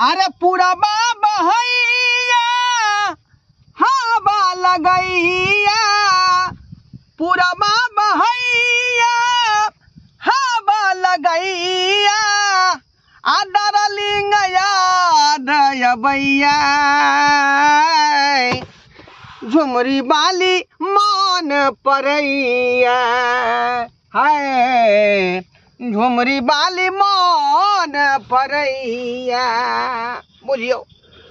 अरे पूरा बहैया हवा लगैया, पूरा बहैया हवा लगैया, आ डार्लिंग याद अबैया, झुमरी बाली मान परैया, हाय झुमरी बाली मान परैया। बुझियौ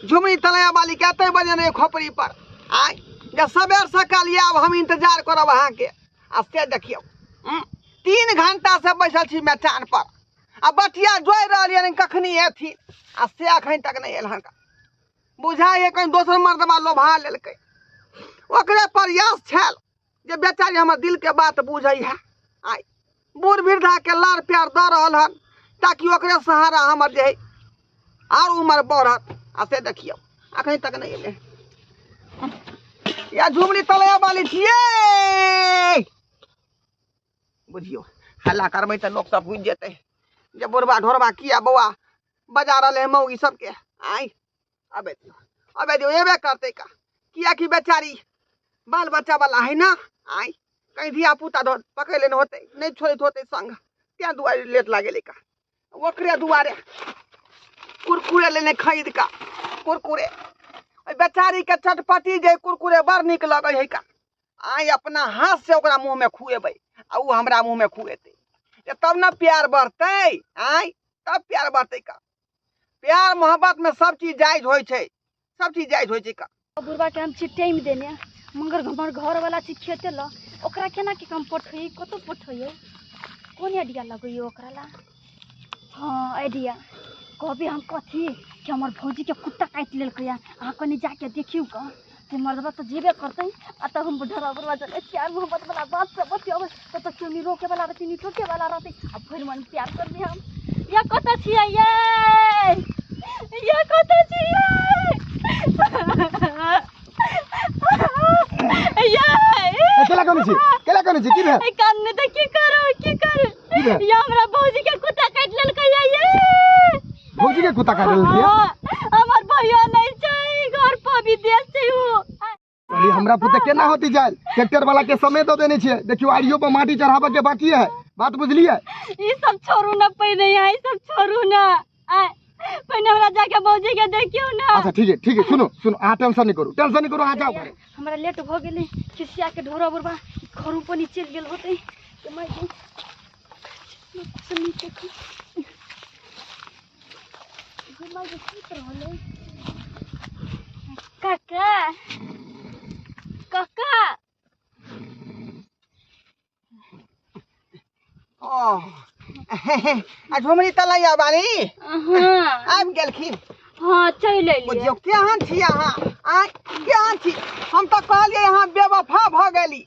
झुमरी तलैया बाली के एते बजेने खोपड़ी पर आय जे सबेर सकाल आब हम इंतजार करब अहाँके। आ से देखियौ 3 घंटा से बैसल छी मचान पर आ बटिया जोड़ि रहल यऽ कखनी एथिन, आ से अखन तक नहि एल हन। बुझाइए कहीं दोसर मर्दबा लोभा लेलकै, ओकरे प्रयास छल जे बेचारी हमर दिल के बात बुझै है। आइ बूढ़ वृद्धा के लाड़ प्यार दऽ रहल हन ताकि ओकरे सहारा हमर जे है आर उमर बढ़त। आ से देखियौ अखन तक नहि एलै। या झुमरी तलैया वाली छियै, बुझियौ हल्ला करबै तऽ लोक सब बुझि जेतै जे बुढ़बा ढोरबा किया बौआ बजा रहलै मौगी सबके। आइ अबे दियौ अबे दियौ, एबे करतै का, कियाकि बेचारी बाल बच्चा वाला है ना। आइ कहीं धिया पुता पकड़ लेने होतै, नहीं छोड़ैत होतै संग, तें दुआरे लेट लागेलै का। ओकरे दुआरे कुरकुरे लेने खरीद का कुरकुरे, ओहि बेचारी के चटपटी जे कुरकुरे बड़ नीक लगै है का। आइ अपना हाथ से ओकरा मुँह में खुएबै आ उ हमरा मुँह में खुएतै, तब न प्यार बढ़तै। आइ तब प्यार बढ़तै का। प्यार मोहब्बत में सब चीज जायज होइ छै, सब चीज जायज होइ छै का। बुढ़बा के हम छी टाइम देने, मगर हमर घर वाला छी खेते ल, ओकरा केना के हम पठैयै, कतौ पठैयै, कोन आइडिया लगैयै ओकरा ला। हाँ आइडिया कहबे हम कथी कि हमर भौजी के कुत्ता काटि लेलकै, अहाँ कनि जाके देखियौ क से मर्दबा तऽ जेबे करतै। आ तब हम बुढ़ा बुढ़बा जने प्यार मोहब्बत वाला बात सब बतियाबै, तब तऽ केओ रोके वाला रहतै नि टोके वाला रहतै, आ भरि मन प्यार करबै हम। या कतऽ छियै यै, या कतऽ छियै यै? केला कनै छी, केला कनै छी, की भेल? कान तऽ की करू की करू, या हमरा भौजी के कुत्ता काटि लेलकै यै। भौजी के कुत्ता काटि लेलकै? हमर भैया नहि छै घर पर, विदेश छै उ। अरे हमरा पुते केना होती जाय, ट्रैक्टर वाला के समय दऽ देने छियै, देखियौ आड़ियो पर माटी चढ़ाबऽ के बाकी है, बात बुझलियै? ई सब छोड़ू ना पहिने, यहाँ ई सब छोड़ू ना, पहिने हमरा जाके भौजी के देखियौ ना। अच्छा ठीक है ठीक है, सुनो सुनो, अहाँ टेंशन नहीं करू, टेंशन नहीं करू, अहाँ जाओ घरे। हमरा लेट भऽ गेलै, खिसिया के ढोरा बुढ़बा घरो पर चलि गेल होतै। काका काका आ झुमरी तलैया बाली आबि गेलखिन? हाँ चलि एलियै। बुझियौ केहन छी अहाँ, आँय केहन छी? हम तऽ कहलियै अहाँ बेवफा भऽ गेली,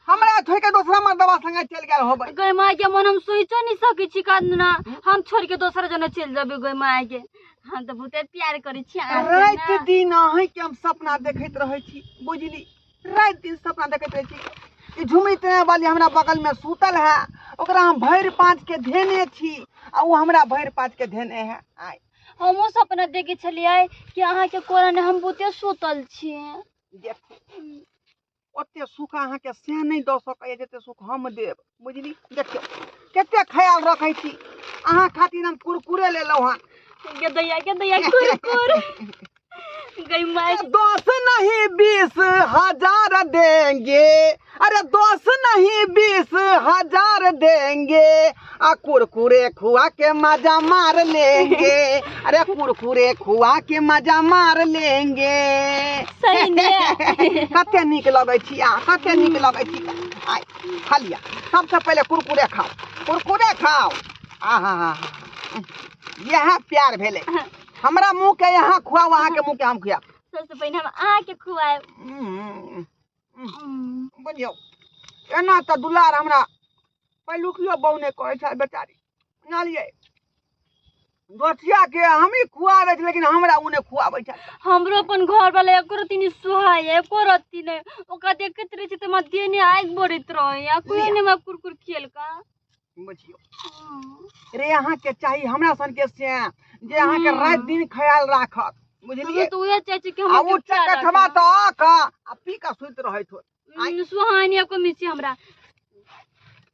हमरा छोड़ि के दोसरा मर्दबा संगे चलि गेल होबै। गै माय के मन हम सोचो नहीं सकै छी कांदना, हम छोड़ के दोसरा जना चलि जेबै। गै माय के हम तऽ बहुते प्यार करै छी राति दिन अहींके हम सपना देखैत रहै छी, बुझली? राति दिन सपना देखैत रहै छी। ई झुमरी तलैया वाली हमरा बगल में सुतल है, ओकरा हम भरि पाँच के धेने छी आ ओ हमरा भरि पाँच के धेने है। आइ हमहूँ सपना देखै छलियै कि अहाँके कोरामे हम बहुते सुतल छी। देखू ओते सुख अहाँके से नहि दऽ सकैए जते सुख हम देब, बुझली? देखियौ कते ख्याल रखै छी अहाँ खातिर, हम कुरकुरे लेलहुँ हन। गे दैया गे दैया कुरकुर गई माय। 10 नहीं 20 हजार देंगे, अरे 10 नहीं 20 हजार देंगे, आ कुरकुरे खुआ के मजा मार लेंगे, अरे कुरकुरे खुआ के मजा मार लेंगे। सही ने? कते नीक लगै छी अहाँ, कते नीक लगै छी। आइ खा लिअ, सबसे पहिले कुरकुरे खाओ, कुरकुरे खाओ। आहा इएह प्यार भेलै। हमरा मुँह के यहाँ खुआओ, अहाँके मुँह के हम खुआब। सबसे पहिने हम अहाँके खुआएब। बुझियौ एना तऽ दुलार हमरा पहिलुकियो बहु नहि करै छल बेचारी, जानलियै? दोसिया के हमही खुआबै छी लेकिन हमरा ओ नहि खुआबै छल। हमरो अपन घर वाला एको रत्ती नहि सुहाय, एको रत्ती नहि। ओकरा देखैत रहै छी तऽ हमरा देह ने आगि बढ़ैत रहैया, कोइ नहि हमरा कुरकुर खियलका। बुझियौ रे, अहाँके चाही हमरा सन के से जे अहाँके राति दिन ख्याल राखत, बुझलियै? तऽ उहे चाहै छी कि आ हमरा ओ चकठवा तऽ कऽ आ पी कऽ सुति रहैत होत। सुहानी आपको मिसी हमरा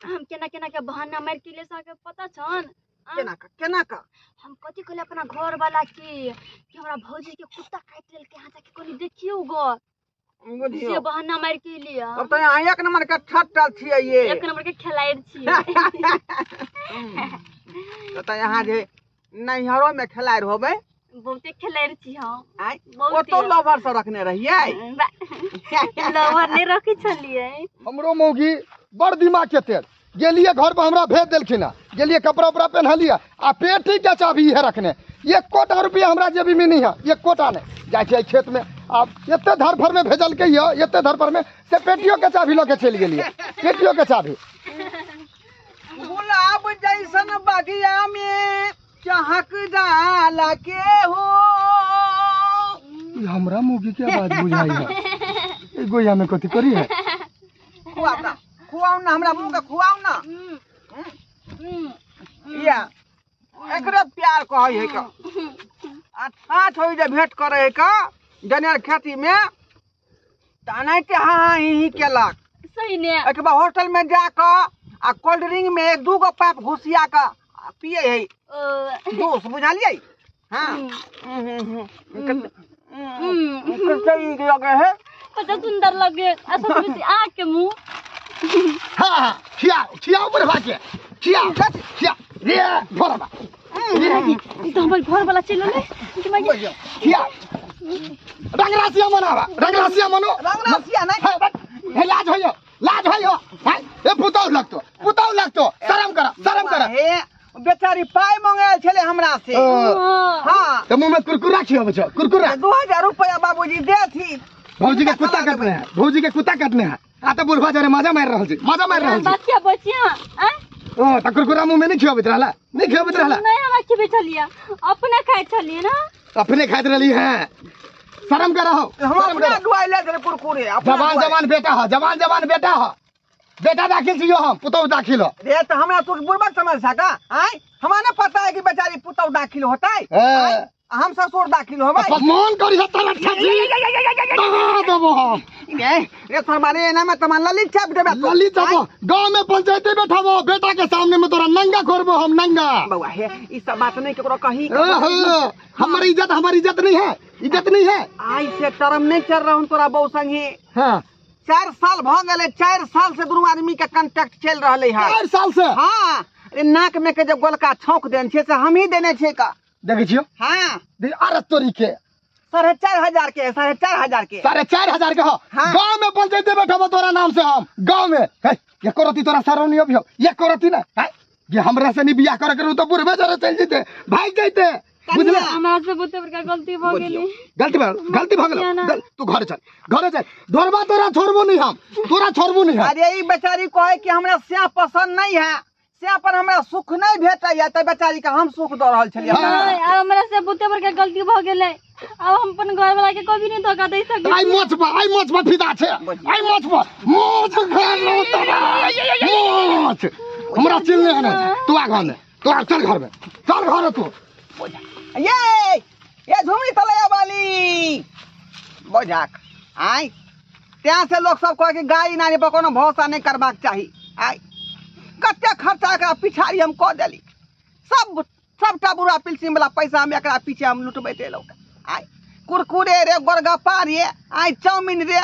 हम केना केना के बहाना मारि के ले के पता छन? केना कऽ, केना कऽ? हम कथी कहले अपना घर वाला के कि हमरा भौजी के कुत्ता काटि लेलकै, अहाँ जाके कनी देखियौ ग। बुझियौ से बहाना मारि के लिअ। तब तऽ अहाँ एक नंबर के ठट्टल छियै ये। एक नंबर के खेलाड़ि छियै। तऽ यहाँ जे नैहरो में खेलाड़ि होबै। बहुते खेलाड़ि छी हम। आँय? बहुते। ओतौ लवर सब रखने रहियै? लवर नहि रखै छलियै। हमरो मौगी बड़ दिमाग के तेज, गेलियै घर पर हमरा भेज देलखिन हँ, गेलियै कपड़ा उपड़ा पेन्हलियै आ पेटी के चाभी इहे रखने, एकोटा रुपया हमरा जेबी में नहीं है, एकोटा नहीं। जाइ छियै खेत में, आब एते धरफर में भेजलकै यऽ, एते धरफर में से पेटियो के चाभी लऽ के चलि गेलियै, पेटियो के चाभी। गुलाब जैसन बगिया में चहक जाला के हो। ई हमरा मौगी के आवाज बुझाइ है, ई गोइया में कथी करी है? खुआउ ना, खुआउ ना, हमरा मुँह के खुआउ ना। या एकरे प्यार कहै है का। आ साँझ होइ जे भेंट करै है का जनेर खेती में, तऽ एनाहिते हाँ हाँ ही ही केलक। सही ने। एक बार होटल में जाकऽ आ कोल्ड ड्रिंक में 2 गो पाइप घुसिया कऽ पियै है दोस्त, बुझलियै? हाँ। कते नीक लगै है। कते सुंदर लगे, आ सबसे बेसी आँख के मुँह। हाँ हाँ, खियाओ खियाओ बुढ़वा के, खियाओ खियाओ रे घरवा। ई तऽ हमर घर वाला चलि एलै। खियाओ। रंगरासिया मनावा, रंगरासिया मनो। रंगरासिया नहीं। हे लाज होइयो, लाज होइयो। हे पुतौ लगतो, पुतौ लगतो, शरम कर, शरम कर। हे बेचारी पाइ मंगायल छलै हमरा से। हाँ। तऽ मुँह में कुरकुरा खियाबै छौ, कुरकुरा। 2000 रुपया बाबूजी देथिन। भौजी के कुत्ता काटने है, भौजी के कुत्ता काटने है। आ तऽ बुढ़वा जरे मजा मारि रहल छी, मजा मारि रहल छी। बचिया बचिया, आँय? ओ तऽ कुरकुरा मुँह में नहीं खियाबैत रहला, नहीं खियाबैत रहला। नहीं हमरा खियाबै छलियै, अपने खाइ छलियै ना। अपने खाइत रहली है। शरम कर रहो, हम अपना दुआई ले छलै कुरकुरे, अपना जवान जवान बेटा है, जवान जवान बेटा है, बेटा दाखिल छियो हम, पुतौ दाखिल हो। रे तऽ हमरा तू बुढ़बक समझ सका? आँय? हमरा नहीं पता है कि बेचारी पुतौ दाखिल होतै। आँय? हम ससुर दाखिल होबै। मन करी है तोरा छाती। दबा देबो हम। रे, रे तोर मारे एना में तमान ललित छाप देबे तू। ललित छापो, गांव में पंचायती बैठाबो, बेटा के सामने में तोरा नंगा करबो हम, नंगा। बउआ हे, ई सब बात नहीं केकरो कही। हमर इज्जत, हमर इज्जत नहीं है, इज्जत नहीं है। आई से टर्म नहीं चल रहा हूं तोरा बहू संगे। हाँ। 4 साल भ गेलै, 4 साल से दुनू आदमी के कॉन्टैक्ट चल रहलै है। 4 साल से? हाँ। अरे नाक में के जे गोलका छौंक देने छै से हम ही देने छै का। देखै छियौ? हाँ। अरे तोरी के। 4500 के, 4500 के। 4500 के हो। हाँ। गांव में पंचायती बैठबो तोरा नाम से हम, गांव में। हे, ये करती तोरा शरम नहीं अबियो, ये करती ना। हे, ये हमरा से नहीं बियाह करे के तो बुढ़बे जरे चलि जैते, भागि जैते। बुझले? हमरा से बहुत बड़का गलती भ गेलै। गलती भ, गलती भ गेलो। तू घरे चल, घरे चल। धरबा तोरा छोड़बो नहीं हम, तोरा छोड़बो नहीं हम। अरे ई बेचारी कहे कि हमरा स्या पसंद नहीं है, स्या पर हमरा सुख नहीं भेटैया, त बेचारी के हम सुख द रहल छलियै। नहीं, आब हमरा से बहुत बड़का गलती भ गेलै। आब हम अपन घर वाला के कभी नहीं धोखा दे सकै। आई मोछ पर, आई मोछ पर फिदा छै। आई मोछ पर, मोछ खालो तोरा, मोछ। हमरा चिल्ले है ना, तू आ घर में, तू आ चल घर में, चल घर तू। ये, ये झुमरी तलैया वाली। बोझाक, आय। त्यां से लोग सब कहे कि गाय नानी पर कोनो भरोसा नहीं करबाक चाही। आय। कते खर्चा एकरा पिछाड़ी हम कऽ देली। सबटा बुढ़ा पिलसिम वाला पैसा हम एकरा पीछे हम लुटबैत एलहुँ। आय। कुरकुरे रे, गोलगप्पा रे, आय चाउमिन रे।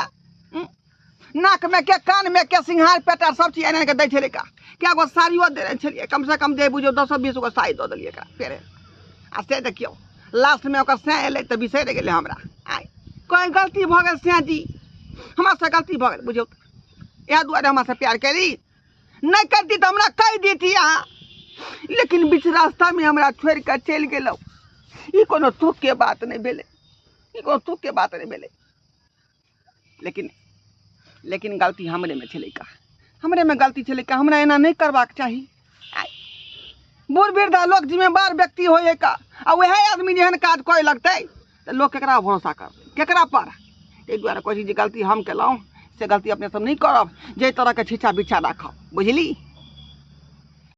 नाक में के, कान में के, सिंघार पेटा सब चीज आनि आनि के दै छलै का। कए गो साड़ियो देने छलियै, कम से कम जे बुझियौ 10-20 गो साड़ी दऽ देलियै एकरा पेरे। आ से देखियौ लास्ट में ओकर सैं एलै तऽ बिसरि गेलै हमरा। आय कोइ गलती भऽ गेल सैं जी, हमरा से गलती भऽ गेल बुझियौ, इएह दुआरे हमरा से प्यार केली। नहीं करती तऽ हमरा कहि देती अहाँ, लेकिन बीच रास्ता में हमरा छोड़ि कऽ चलि गेलहुँ। ई कोनो तुक के बात नहि भेलै, ई कोनो तुक के बात नहि भेलै। लेकिन गलती हमरे में छलै का, हमरे में गलती छलै का, हमरा एना नहि करबाक चाही। आय बूढ़ वृद्धा लोक जिम्मेवार व्यक्ति होइ है का, आ वएह आदमी जेहन काज करे लगतै तऽ लोक केकरा भरोसा करतै, केकरा पर? एहि दुआरे कहै छी जे गलती हम केलहुँ से गलती अपने सब नहि करब, जाहि तरहके छिछा बिछा राखब, बुझली?